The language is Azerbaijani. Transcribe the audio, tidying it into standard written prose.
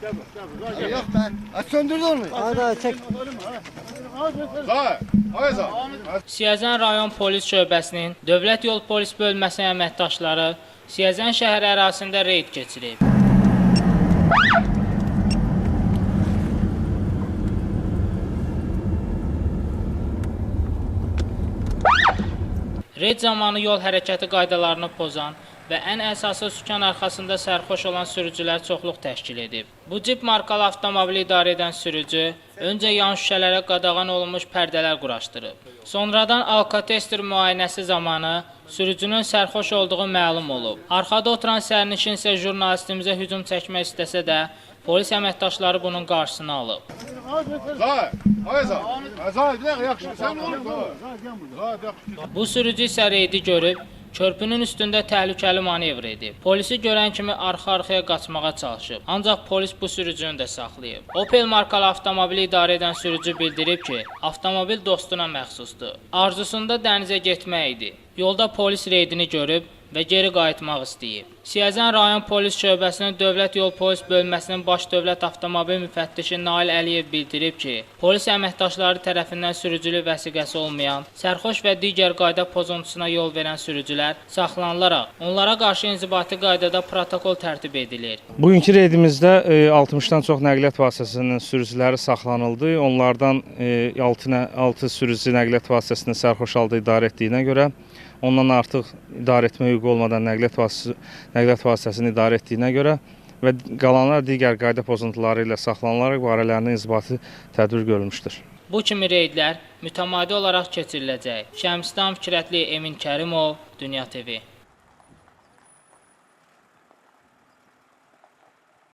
Yok be. Söndürdü onu. Hadi çek. Siyəzən rayon polis şöbəsinin Dövlət Yol Polis Bölməsinin əməkdaşları Siyəzən şəhəri ərazisində reyd keçirib. Reyd zamanı yol hərəkəti qaydalarını pozan və ən əsası sükan arxasında sərxoş olan sürücülər çoxluq təşkil edib. Bu Jeep markalı avtomobili idarə edən sürücü öncə yan şüşələrə qadağan olunmuş pərdələr quraşdırıb. Sonradan alkotester müayinəsi zamanı sürücünün sərxoş olduğu məlum olub. Arxada oturan sərnişin isə jurnalistimizə hücum çəkmək istəsə də, polis əməkdaşları bunun qarşısını alıb. Bu sürücü isə reydi görüb, körpünün üstündə təhlükəli manevr edib. Polisi görən kimi arxa-arxaya qaçmağa çalışıb. Ancaq polis bu sürücünü də saxlayıb. Opel markalı avtomobili idarə edən sürücü bildirib ki, avtomobil dostuna məxsusdur. Arzusunda dənizə getmək idi. Yolda polis reydini görüb və geri qayıtmaq istəyib. Siyəzən rayon polis şöbəsinin Dövlət Yol Polis Bölməsinin baş dövlət avtomobil müfəttişi Nail Əliyev bildirib ki, polis əməkdaşları tərəfindən sürücülük vəsiqəsi olmayan, sərxoş və digər qayda pozuntusuna yol verən sürücülər saxlanılaraq onlara qarşı inzibati qaydada protokol tərtib edilir. Bugünkü reydimizdə 60-dan çox nəqliyyat vasitəsinin sürücüləri saxlanıldı. Onlardan 6 sürücü nəqliyyat vasitəsini sərxoş halda idarə etdiyinə görə, ondan artıq idarə etmə hüququ olmadan nəqliyyat vasitəsini idarə etdiyinə görə və qalanlar digər qayda pozuntuları ilə saxlanılaraq barələrinin inzibati tədbir görülmüşdür. Bu kimi reydlər mütəmadi olaraq keçiriləcək. Şəmsdan Fikrətli, Emin Kərimov, Dünya TV.